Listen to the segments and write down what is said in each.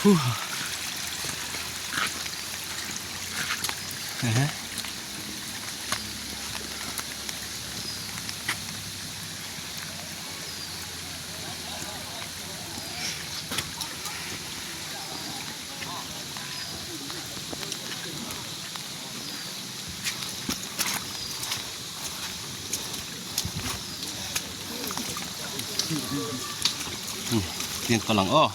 Huh. Ehe. Tiang kal ang aw.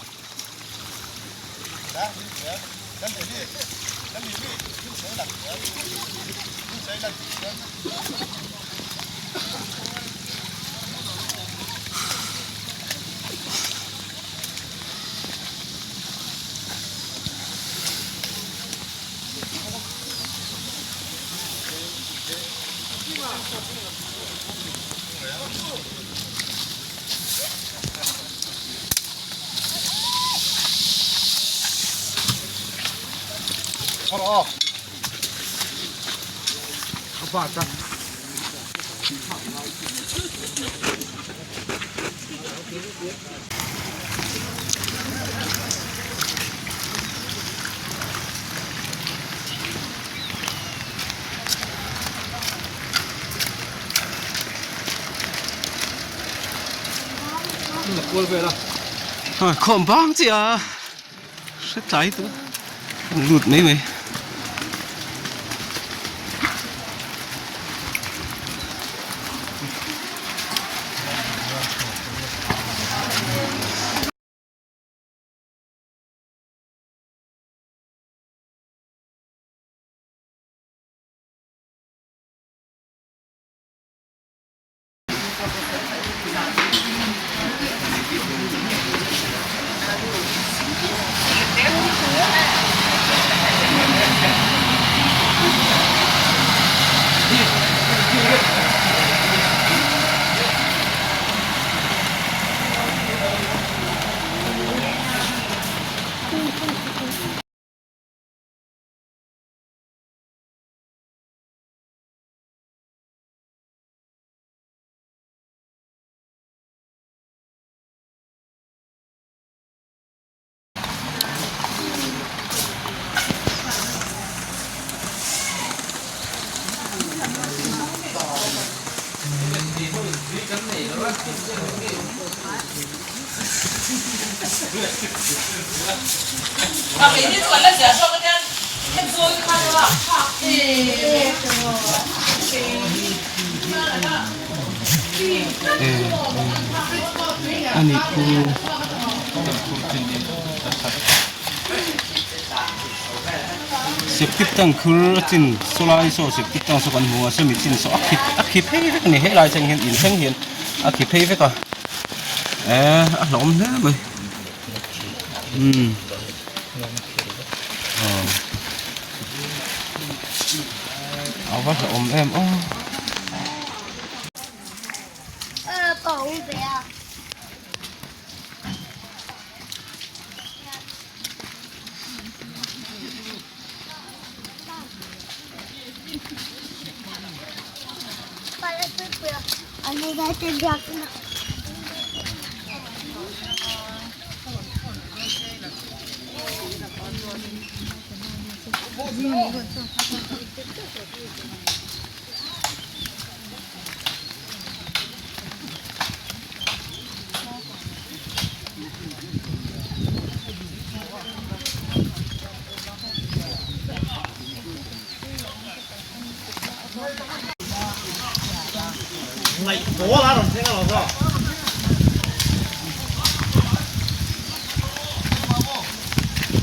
Khawm bang chiah a hre tlai tu an lut mai mai. Ani khu septic tank khur a chin saw lai saw septic tank saw kan hmu a sawmi chin saw a khi a khi phei vek a ni helai thleng hian in thleng hian a khi phei vek a eh a hlauhawm hle mai umm aw a va hlauhawm em aw.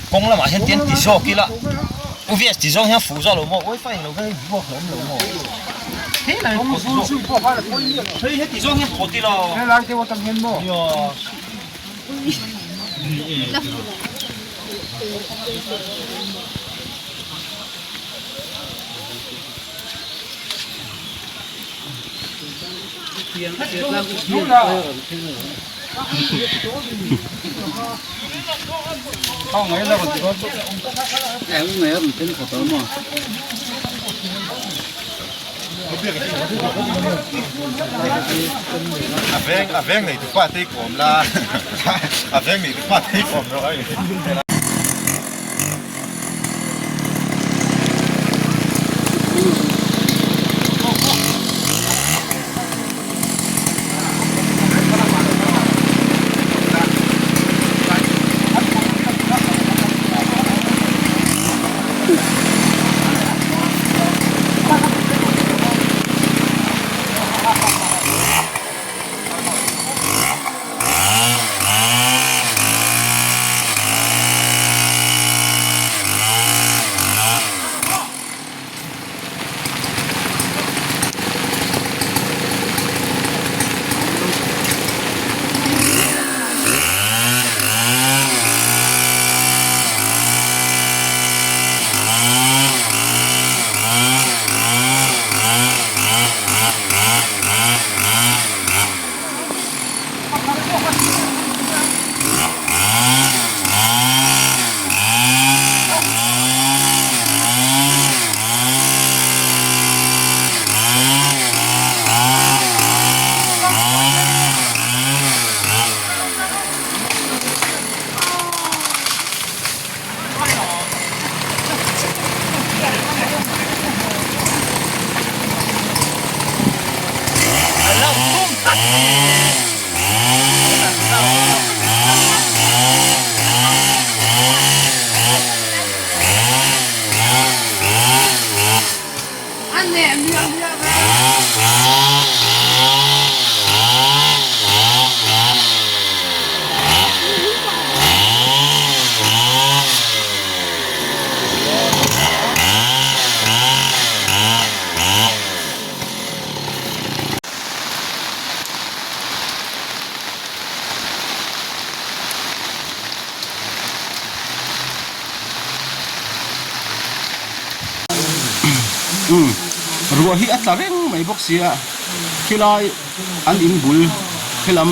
Kawng lamah hian tian ti zawk ila obvious ti zawng hian fuh zawk lo maw wifi lo vel ruak lo awm lo maw hei heti zawng hian phawt ila helai deuh atang hian maw A veng nei tu pa te i kawm la a veng nei tu pa te i kawm rawh a. Umm ruah hi a tla reng mai bawk sia khilai an in bul helam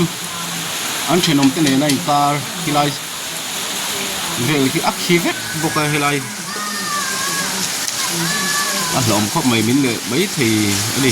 an thenawm te nena inkar khilai vel khi a khi vek bawk a helai a hlawm khawp mai min leh maithei a ni.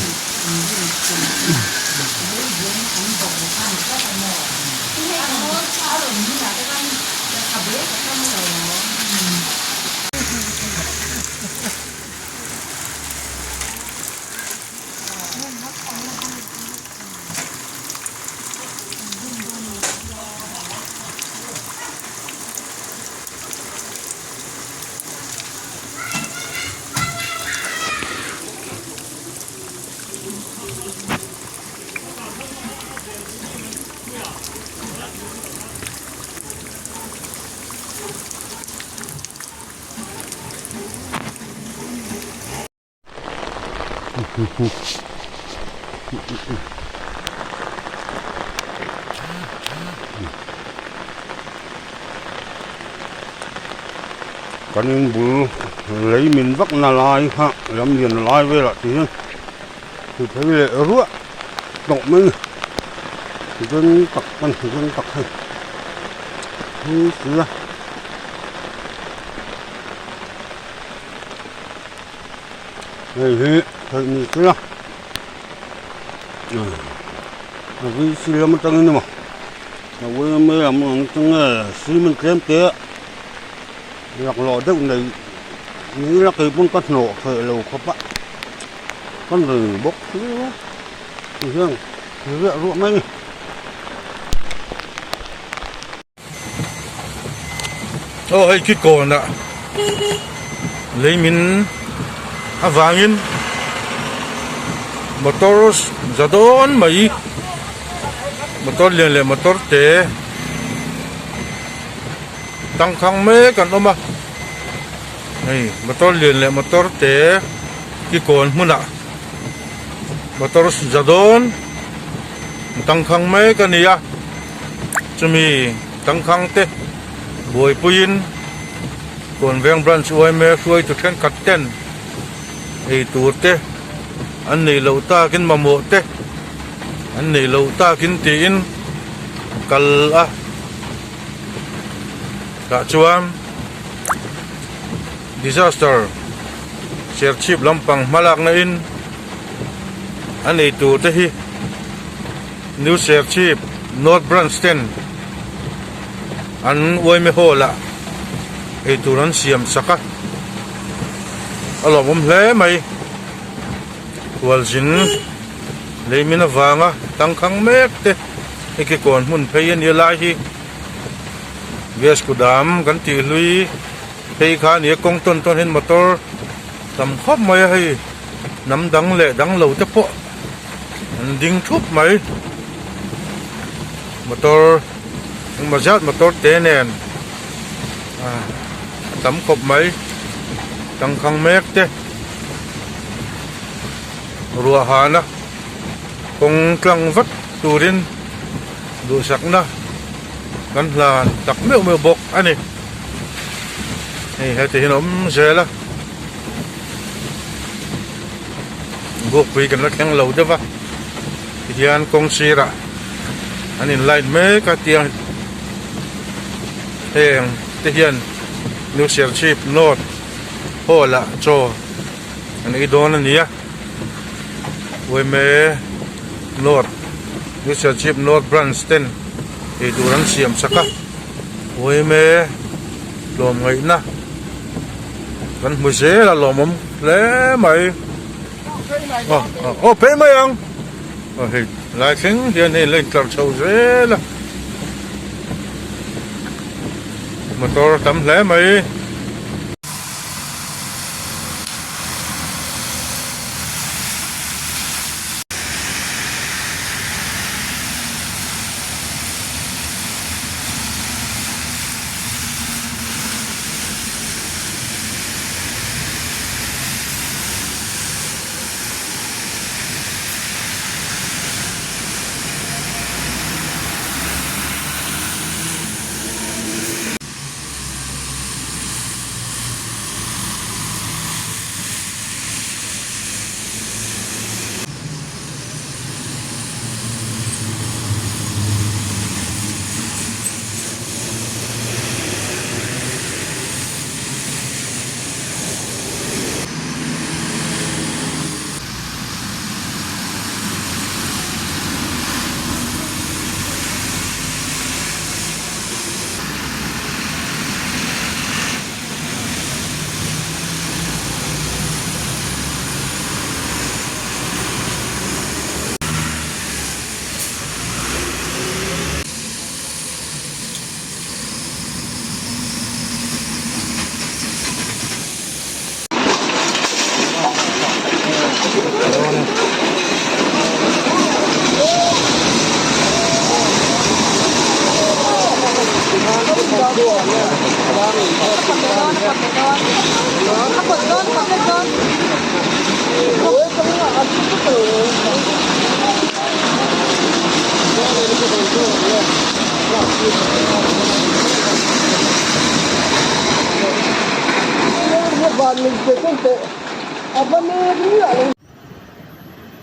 Kan inbul lei min vak na lai kha lam lian lai velah te hian hmu phei leh ruah tawh mai a ni zen tak kan hmu zen tak hei hi sia. Hei hi theih ni se la a VC lam atangin emaw a yma lam atang nge cement tlem te laklawh deuh nei ni ila kei pawn ka hnawh theih lo khawp a ka nei bawk hle a tihian riah ruah mai a ni. Aw hei khi kawnah lei min avangin motor za dawn mai motor lian leh motor te tangkhang mek an awm a hei motor lian leh motor te ki kawn hmunah motor za dawn tangkhang mek a ni a. Chumi tangkhang te buaipuiin Kawnveng Branch yma hruaitu thenkhat ten ei tur te an neih loh takin mamawh te an neih loh takin tiin kal a tah chuan disaster serchhip lampang hmalakna in an ei tur te hi. New Serchhip North Branch ten an uaime hall ah eitur an siam sak a, a lawmawm hle mai. Hualzin leimin avanga tangkhang mek te hei kikawn hmun phei a nia lai hi gas kudam kan tih hlui phei kha a ni a kawng tawn tawn hian motor tam khawp mai a hei hnam dang leh dang lo te pawh. An ding thup mai motor engmaw zat motor te nen ah a tam khawp mai tangkhang mek te ruah hana kawng tlang vat turin duhsakna kan hlan tak meuh meuh bawk a ni hei heti hian a awm zel a. Bukpui kan la thleng lo deuh va tihian kawng sirah an in line mek a tiang heng te hian New Serchhip North hall ah chaw an ei dawn a ni a yma North New Serchhip North Branch ten eitur an siam sak a yma tlawmngaihna. Kan hmu zel a lawmawm hle mai. Aw phei mai ang. Aw hei lai thleng hian hei an la intlar chho zel a motor a tam hle mai.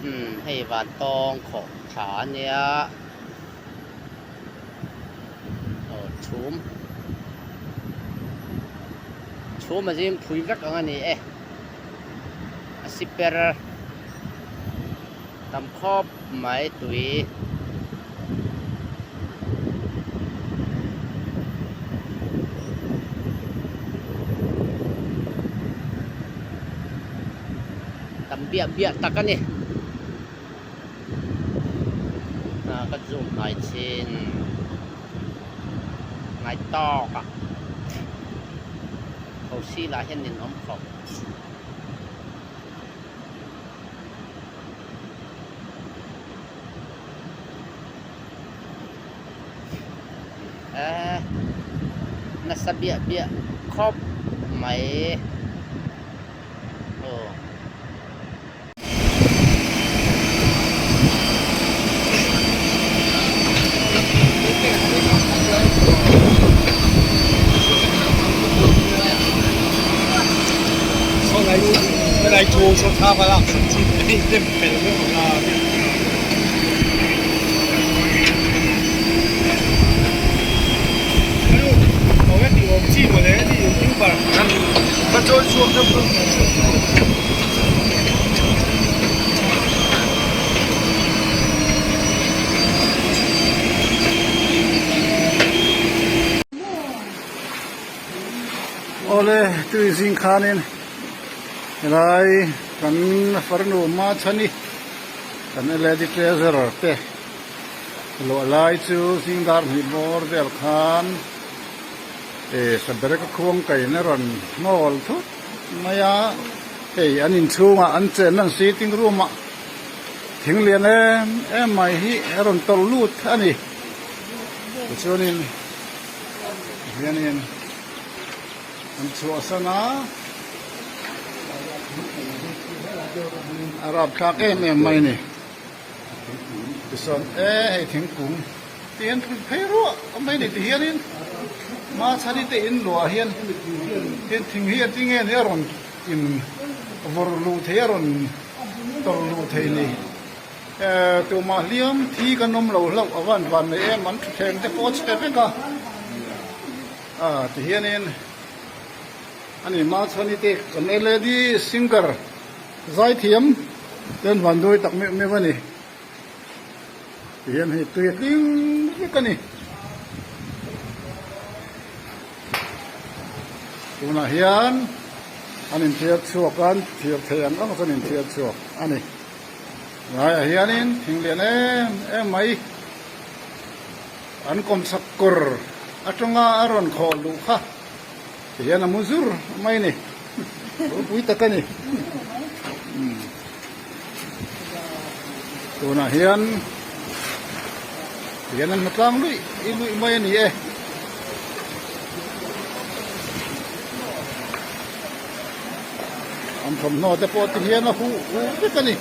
Umm hei vantawng khawh thla a nia aw chhum chhum a zing phui vek ang a ni e a siper tam khawp mai tui. Tam biah biah tak a ni ah ka zoom hnai chin ngai tawk a thosi lah hian nin awm khawp. Eh nasa biah biah khawp mai aw. Awle tui zing khanin helai kan farnu Machhani kan lady treasurer te luah lai chu zing dar hnih bawr vel khan eh sabereka khuang kaina rawn hnawl thut mai a hei an inchhungah an chenna an sitting room ah thing lian em em mai hi a rawn tawlh lut a ni tichuanin hianin an chhuahsan a a rapthlak em em mai a ni tichuan e hei thingkung te hian thut phei ruah mai a ni ti hianin Machhani te in luah hian tin thing hi a tinge ni a rawn in vawrh luh thei a rawn tawlh luh thei ni. Eh tumah hliam thi kan awm lo hlauh a van van nei em an thutthleng te pawh a chhe vek a ah ti hianin ani Machhani te kan led singer zaithiam te an van duai tak meuh meuh a ni ti hian hei tui a tling vek a ni tunah hian an inthiar chhuak a an thiar thei ang ang chuan an inthiar chhuak a ni. Laiah hianin thing lian em em mai an kawmchhak kawr atanga a rawn khawh luh kha ti hian a mu zur mai a ni ropui tak a ni tunah hian ti hian an hmu tlang luih luih mai a ni e. An thawmhnaw te pawh ti hian a huh huh vek a ni.